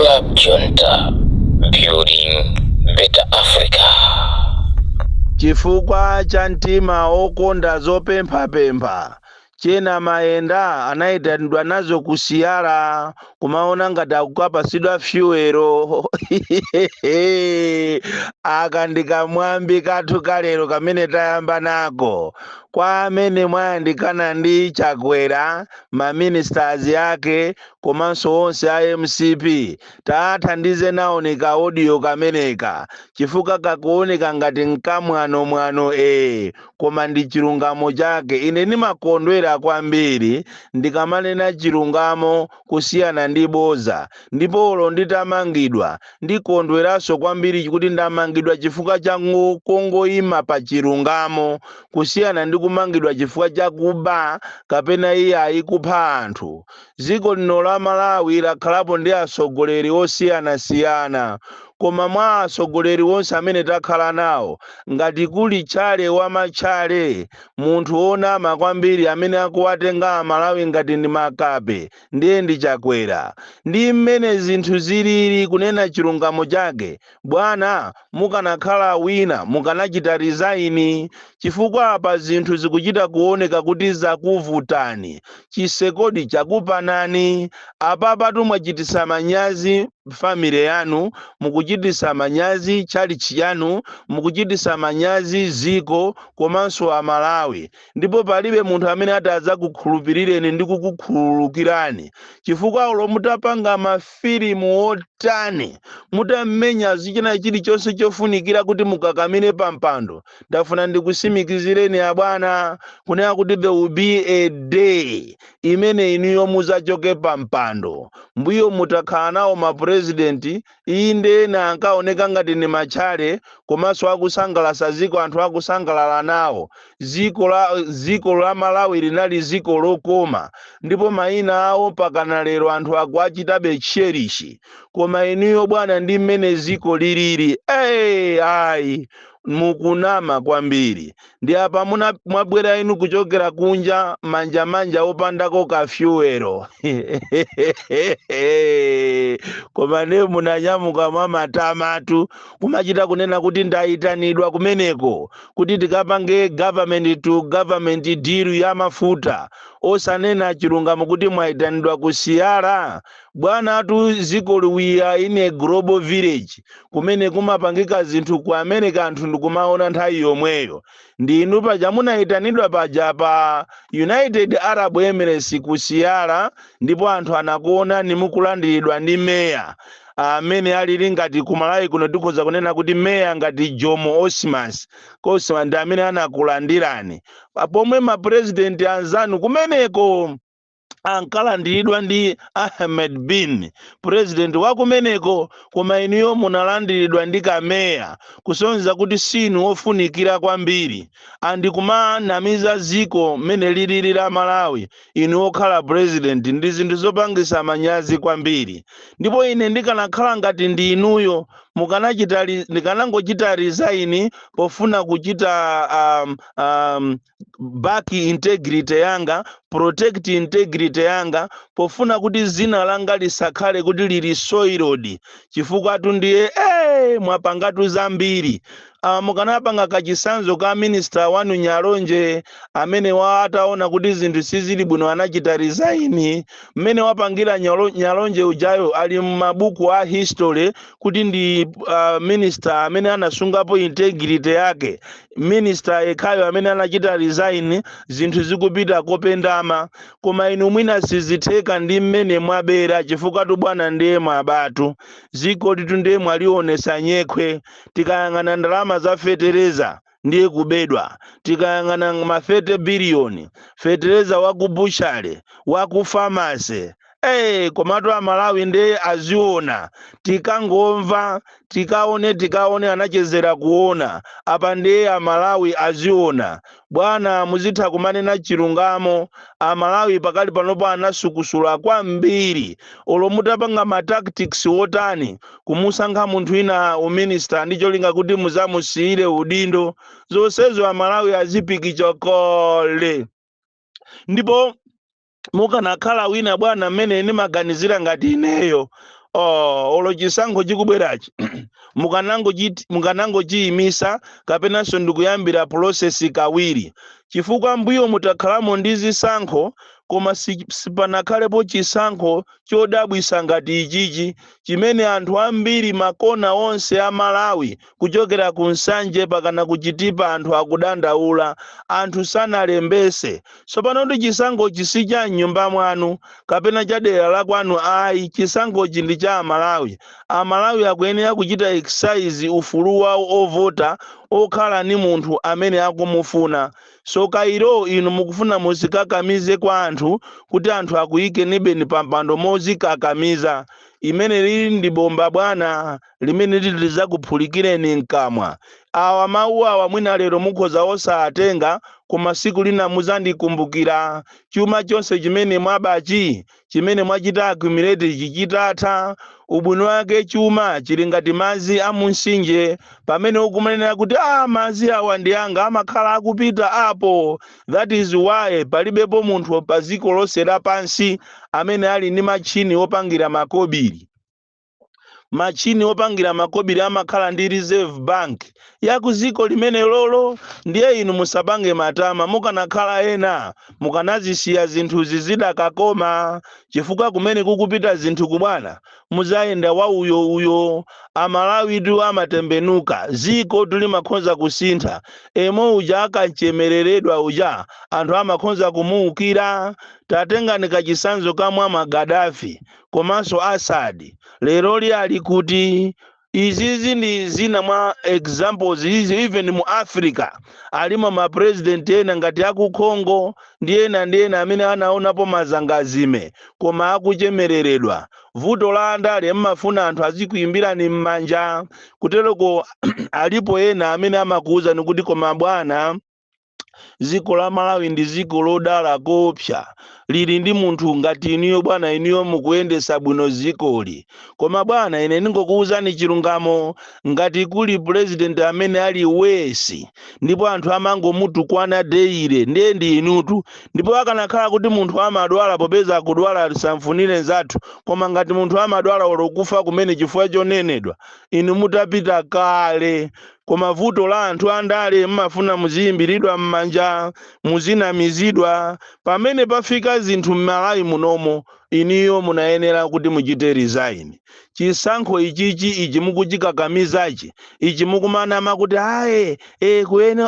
Club Junta, building better Africa. Chifukwa cha mtima wokonda zopemphapempha, chena mayenda anayitanidwa nazo kusiyala kumaona ngati akukapasidwa fuel. Aka ndikamwambi kathu kalero kamene tayamba nako. Kwa amene mwayandikana ndi Chakwera, maministers ake komanso onse a MCP, taathandize nawo ni ka audio kameneka, chifukwa kakuoneka ngati nkamwanomwano, koma ndi chilungamo chake. Ine ndimakondwera kwambiri ndikamanena chilungamo kusiyana ndi boza, ndipo olo nditamangidwa ndikondweranso kwambiri kuti ndamangidwa chifukwa cha kongoyima pa chilungamo, kusiyana ndi kumangidwa chifukwa cha kuba kapena iye ayikupha anthu. Dziko lino la Malawi lakhalapo ndi atsogoleri osiyanasiyana, koma mwa atsogoleri onse amene takhala nawo, ngati kuli tchale wamatchale, munthu wonama kwambiri amene akuwatenga Amalawi ngati ndi makape, ndiye ndi Chakwera. Ndi mmene zinthu zilili, kunena chilungamo chake, bwana, mukanakhala wina mukanachita resign, chifukwa apa zinthu zikuchita kuoneka kuti zakuvutani, chisekodi chakupanani. Apapatu mwachitisa manyazi family yanu, mukuchitisa manyazi chalichi yanu, mukuchitisa manyazi ziko komanso Amalawi, ndipo palibe munthu amene ati adzakukhulupirireni ndi kukukhululukirani, chifukwa ulo mutapanga mafilimu otani, mutamenya zichina chilichonse chofunikira kuti mukakamire pampando, ndafuna ndikusimikizireni abwana kunena kuti there will be a day imene inuyo muzachoke pampando. Mbuyo mutakhala nawo mapurezidenti, inde, ena ankaoneka ngati ni matchale komanso akusangalasa ziko, anthu akusangalala nawo. Ziko la Malawi linali ziko lokoma, ndipo mayina awo pakana lero anthu akuachitabe cherish. Koma inuyo bwana, ndi mmene ziko lilili, hey, ayi, mukunama kwambiri. Ndi apa mwabwera inu kuchokera kunja manjamanja opandako ka fuel, koma ndiye munanyamuka mwamatamatu kumachita kunena kuti ndayitanidwa kumeneko kuti tikapange government to government deal ya mafuta, osanena chilungamo kuti mwayitanidwa kusiyala. Bwana, atu ziko, we are in a global village kumene kumapangika zinthu ku America anthu ndikumaona nthawi yomweyo. Ndinu paja munayitanidwa paja pa United Arab Emirates kusiyala, ndipo anthu anakuonani mukulandiridwa ndi meya amene alili ngati kumalawi kuno tikhoza kunena kuti meya ngati Jomo Osman Kosman ndi amene anakulandirani, pomwe mapurezidenti anzanu kumeneko ankalandiridwa ndi Ahmed bin president wa kumeneko. Koma inuyo munalandiridwa ndi kameya, kusonyeza kuti sinu ofunikira kwambiri. Andikumanamiza ziko mmene lilili la Malawi, inu okhala president, ndi zinthu zopangisa manyazi kwambiri. Ndipo ine ndikanakhala ngati ndi inuyo, ndikanangochita resign pofuna kuchita back integrity yanga, protect integrity yanga, pofuna kuti zina langa lisakhale kuti lili soiled, chifukwa tu ndiye mwapangatu zambiri. Mukanapanga kachisanzo ka minister wanu Nyalonje amene wa ataona kuti zinthu sizili bwino anachita resign. Mmene wapangira Nyalonje ujayo ali m'mabuku a history kuti ndi minister amene anasungapo integrity yake, minister yekhayo amene anachita resign zinthu zikupita kopendama. Koma inu mwina sizitheka ndi mmene mwabera, chifukwa tu bwana ndiye mwabatu ziko litu, ndiye mwalionesa nyekhwe. Tikayang'ana ndalama za fetereza ndiye kubedwa, tikayang'ana ma 30 biliyoni fetereza waku butchery, waku pharmacy. Komatu Amalawi ndiye aziona, tikangomva tikaone, tikaone anachezera kuona. Apa ndiye Amalawi aziona. Bwana, muzitha kumanena chilungamo. Amalawi pakali panopo anasukusula kwambiri. Olo mutapanga ma tactics wotani kumusankha munthu wina uminista ndi cholinga kuti muzamusiyire udindo, zonsezo Amalawi azipikicha kale. Ndipo mukanakhala wina bwana, mmene ndimaganizira ngati ineyo Oh, olo chisankho chikubwerachi mukanangochiyimisa kapenanso ndikuyambira process kawiri, chifukwa mbuyo mutakhalamo ndi zisankho, koma sipanakhalepo chisankho chodabwisa ngati ichichi, chimene anthu ambiri makona onse a Malawi, kuchokera ku Nsanje pakana ku Chitipa, anthu akudandaula, anthu sanalembese. Tsopano ndi chisankhochi si cha mnyumba mwanu kapena cha dera la kwanu, ayi. Chisankhochi ndi cha Amalawi. Amalawi akuyenera kuchita exercise ufulu wawo ovota, okhala ni munthu amene akumufuna. So kairo inu mukufuna muzikakamize kwa anthu kuti anthu akuyikeni pampando mozikakamiza. Imene lili ndi bomba, bwana, limene lili lizakuphulikireni mkamwa. Awa mawu awa mwina lero mukhoza osatenga, koma siku lina muzandikumbukira. Chuma chonse chimene mwabachi, chimene mwachita accumulate, chichitatha, ubwino wake chuma chili ngati madzi a mumtsinje. Pamene ukumanena kuti, "Ah, madzi awa ndi anga," amakhala akupita apo. That is why palibepo munthu pa dziko lonse lapansi amene ali ndi machini opangira makobiri. Machini opangira makobiri amakhala ndi Reserve Bank ya ku dziko limene lolo. Ndiye inu musapange matama. Mukanakhala ena mukanazisiya zinthuzi zidakakoma, chifukwa kumene kukupita zinthu kubwana, muzayenda wa uyo uyo. Amalawitu amatembenuka, ziko tulimakhonza kusintha. Emo uja akachemereredwa uja, anthu amakhonza kumuukira. Tatengani kachisanzo kamwa Magadafi komanso Asadi, lero li ali kuti? Izizi ndi zina mwa examples izi. Even mu Africa alimo ma president ena ngati aku Congo ndi ena ndi ena amene anaonapo mazangazime koma akuchemereredwa. Vuto la andale, mmafuna anthu azikuyimbirani m'manja. Kutereko alipo ena amene amakuwuzani kuti, "Koma bwana, dziko la Malawi ndi dziko lodala kopsa, lili ndi munthu ngati inuyo. Bwana, inuyo mukuyendesa bwino dzikoli. Koma bwana, ine ndingokuwuzani chilungamo, ngati kuli president amene ali worse ndipo anthu amangomutukwana daily, ndiye ndi inutu. Ndipo akanakhala kuti munthu amadwala, popeza akudwala, samfunire nzathu, koma ngati munthu amadwala olo kufa kumene chifukwa chonenedwa, inu mutapita kale. Koma vuto la anthu andale, mmafuna muziyimbiridwa m'manja, muzinamizidwa. Pamene pafika zinthu m'Malawi munomo, iniyo munayenera kuti muchite resign. Chisankho ichichi, ichi mukuchikakamizachi, ichi mukumanama kuti aye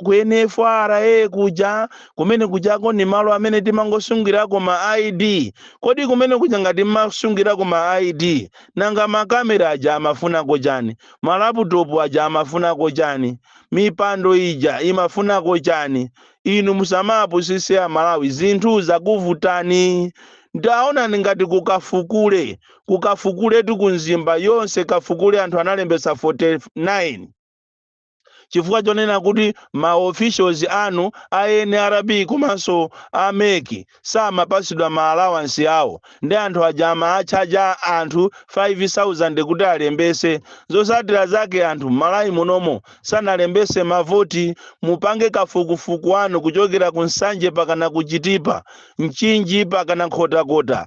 ku NFRA kuja, kumene kujako ni malo amene timangosungirako ma ID. Kodi kumene kuja ngati mmasungirako ma ID, nanga makamera aja amafunako chani? Ma laptop aja amafunako chani? Mipando ija imafunako chani? Inu musamapusise Amalawi, zinthu zakuvutani. Ndaonani ngati kukafukule, kukafukuletu ku Mzimba yonse kafukule, anthu analembesa 49 chifukwa chonena kuti ma officials anu a NRB komanso a MEC samapasidwa ma allowance awo, ndi anthu aja amaatchaja anthu 5000 kuti alembese. Zosatira zake anthu m'Malawi munomo sanalembese mavoti. Mupange kafukufuku anu kuchokera ku Nsanje pakana ku Chitipa, Mchinji pakana Nkhotakota,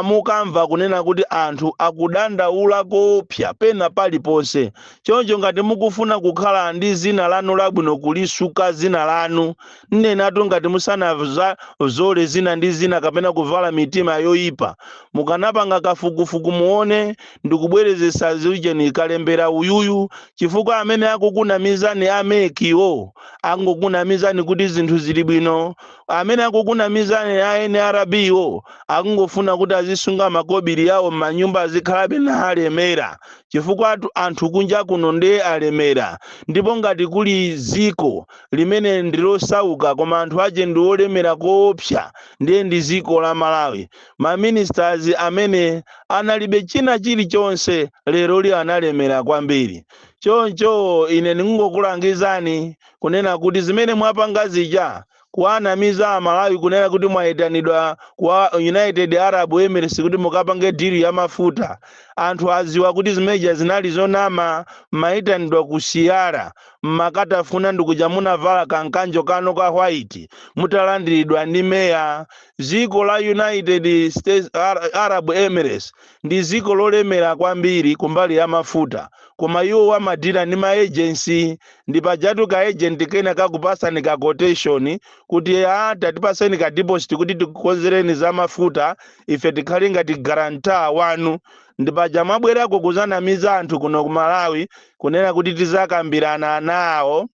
mukamva kunena kuti anthu akudandaula kopsa pena paliponse. Choncho ngati mukufuna kukhala ndi zina lanu labwino, kulisuka zina lanu, nnenatu ngati musanazole zina ndi zina kapena kuvala mitima yoyipa, mukanapanga kafukufuku muone ndikubwerezesa ziujeni kalembera uyuyu, chifukwa amene akukunamizani a MEC wo angokunamizani kuti zinthu zili bwino. Amene akukunamizani a NRB wo akungofuna kuti azisunga makobiri yawo m'manyumba, azikhalabe na alemera, chifukwa anthu kunja kuno ndiye alemera. Ndipo ngati kuli ziko limene ndilosauka koma anthu ache ndi olemera koopsa, ndiye ndi ziko la Malawi. Ma ministers amene analibe china chilichonse lero li analemera kwambiri. Choncho ine ndingokulangizani kunena kuti zimene mwapanga zija Kuwanamiza Amalawi kunena kuti mwayitanidwa kwa United Arab Emirates kuti mukapange deal ya mafuta. Anthu aziwa kuti zimeja zinali zonama. Mayitanidwa ku Siyara, mmakatafuna ndikuja munavala kankanjo kano ka white, mutalandiridwa ndi meya. Dziko la United States Arab Emirates ndi dziko lolemera kwambiri kumbali ya mafuta, koma iwo amadira ndi ma agency. Ndi pajatu ka agent kena kakupasani ka quotation kuti a tatipaseni ka deposit kuti tikukonzereni za mafuta, ife tikhale ngati guarantor wanu. Ndi paja mwabwerako kuzanamiza anthu kuno ku Malawi kunena kuti tizakambirana nawo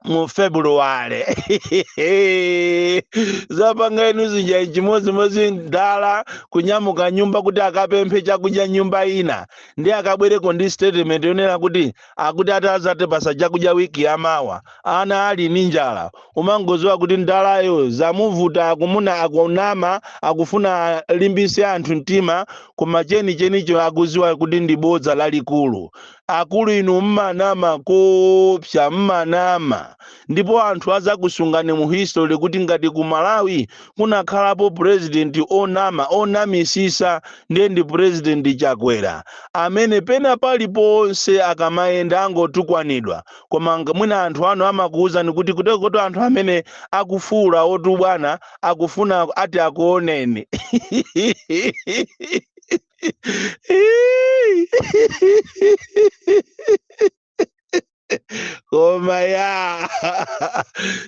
mu February. Zapanga inu zija chimodzimodzi ndala kunyamuka nyumba kuti akapemphe chakudya nyumba ina, ndi akabwereko ndi statement yonena kuti akuti atazatipasa chakudya wiki yamawa, ana ali ndi njala. Umangoziwa kuti ndalayo zamuvuta, akumuna akunama, akufuna limbise anthu mtima, koma chenichenicho akuziwa kuti ndi bodza lalikulu. Akulu inu mmanama kopsa, mmanama, ndipo anthu azakusungani mu history kuti ngati ku Malawi kunakhalapo president onama, onamisisa, ndiye ndi President Chakwera, amene pena paliponse akamayenda angotukwanidwa. Koma mwina anthu anu amakuwuzani kuti kutekoto anthu amene akufuula otubwana akufuna ati akuoneni. Koma ya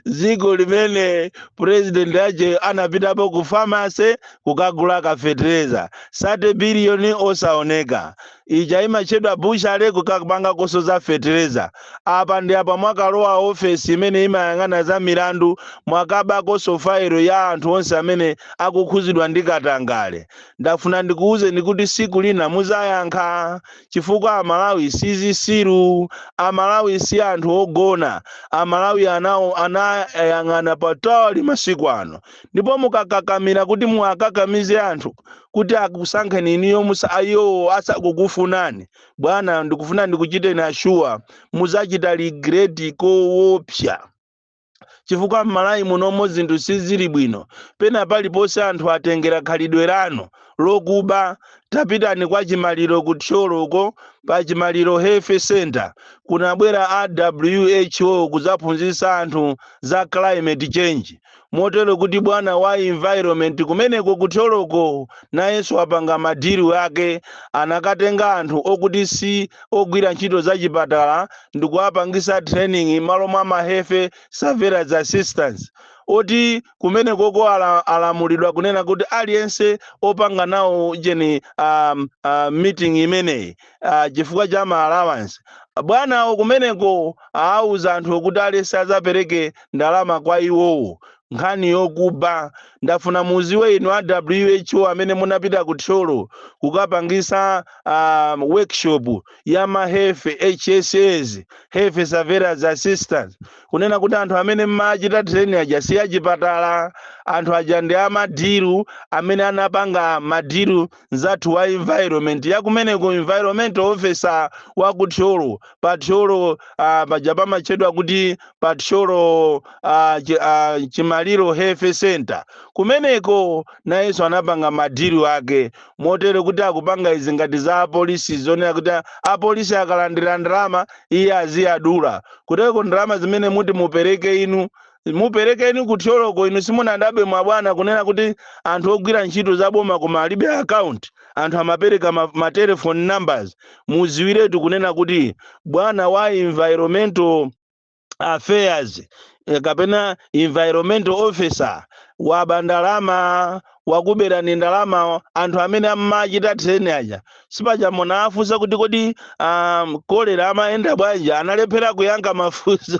dziko limene president aje anapitapo ku pharmacy kukagula kafetereza 30 biliyoni osaoneka, ija imatchedwa butchery, kukapanga koso za fetereza. Apa ndi apa mwakalowa ofesi imene imayang'ana za milandu, mwakabakonso failo ya anthu onse amene akukhuzidwa ndi katangale. Ndafuna ndikuwuzeni kuti siku lina muzayankha, chifukwa Amalawi si zisiru, Amalawi si anthu ogona. Amalawi anawo anayang'ana patali masiku ano, ndipo mukakakamira kuti muwakakamize anthu kuti akusankheni iniyo musa ayo asakukufunani, bwana, ndikufuna ndikuchiteni assure, muzachita regret koopsa, chifukwa m'Malawi munomo zinthu sizili bwino. Pena paliponse anthu atengera khalidwe lanu lokuba. Tapitani kwa Chimaliro ku Thyolo uko, pa Chimaliro Health Center kunabwera a WHO kudzaphunzitsa anthu za climate change, motero kuti bwana wa environment kumeneko ku Thyoloko nayenso apanga ma deal ake. Anakatenga anthu okuti si ogwira ntchito za chipatala ndikuwapangisa training malo mwa ma health surveillance assistants, oti kumenekoko alamulidwa kunena kuti aliyense opanga nawo jeni meeting imeneyi chifukwa cha ma allowance, bwanawo kumeneko auza anthu okuti aliyense azapereke ndalama kwa iwowo. Nkhani yokuba. Ndafuna muziwe inu a WHO amene munapita ku Thyolo kukapangisa workshop ya ma health HSAs, health surveillance assistants, kunena kuti anthu amene mmachita training aja si achipatala. Anthu aja ndi ama deal amene anapanga ma deal nzathu wa environment yakumeneko, environmental officer wa ku Thyolo, pa Thyolo paja pamatchedwa kuti pa Thyolo Chimaliro Health Center. Kumeneko nayenso anapanga ma deal ake, motero kuti akupanga izi ngati za apolisi, zonena kuti apolisi akalandira ndalama iye aziyadula kuteko ndalama zimene muti mupereke inu, mupereke inu kuthyoloko. Inu simunadabe mwabwana kunena kuti anthu ogwira ntchito zaboma koma alibe account, anthu amapereka ma telephone numbers. Muziwiretu kunena kuti bwana wa environmental affairs kapena environmental officer waba ndalama, wakuberani ndalama. Anthu amene amachita training aja sipaja munafunsa kuti kodi kolera amayenda bwanji? Analephera kuyankha mafunso.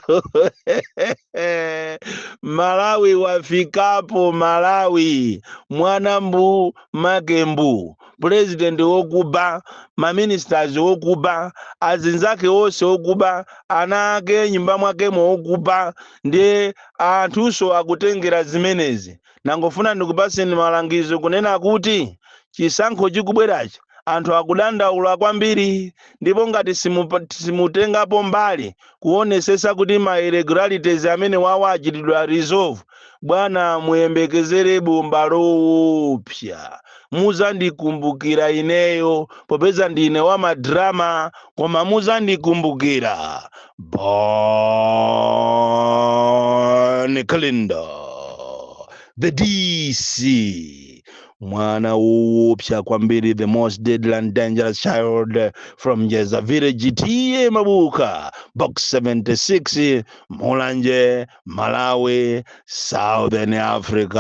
Malawi wafikapo. Malawi mwana mbu make mbu. President wokuba, ma ministers wokuba, azinzake onse wokuba, ana ake nyumba mwakemo wokuba, ndiye anthunso akutengera zimenezi. Nangofuna ndikupaseni malangizo kunena kuti chisankho chikubwerachi anthu akudandaula kwambiri, ndipo ngati simutengapo mbali kuonesesa kuti ma irregularities amene wawa achitidwa resolve, Bwana, muyembekezere bomba loopsa. Muzandikumbukira ineyo popeza ndine wa madrama, koma muzandikumbukira. Bon Kalindo, the DC, mwana woopsa kwambiri, the most deadly and dangerous child from Jeza Village, T/A Mabuka, Box 76, Mulanje, Malawi, Southern Africa.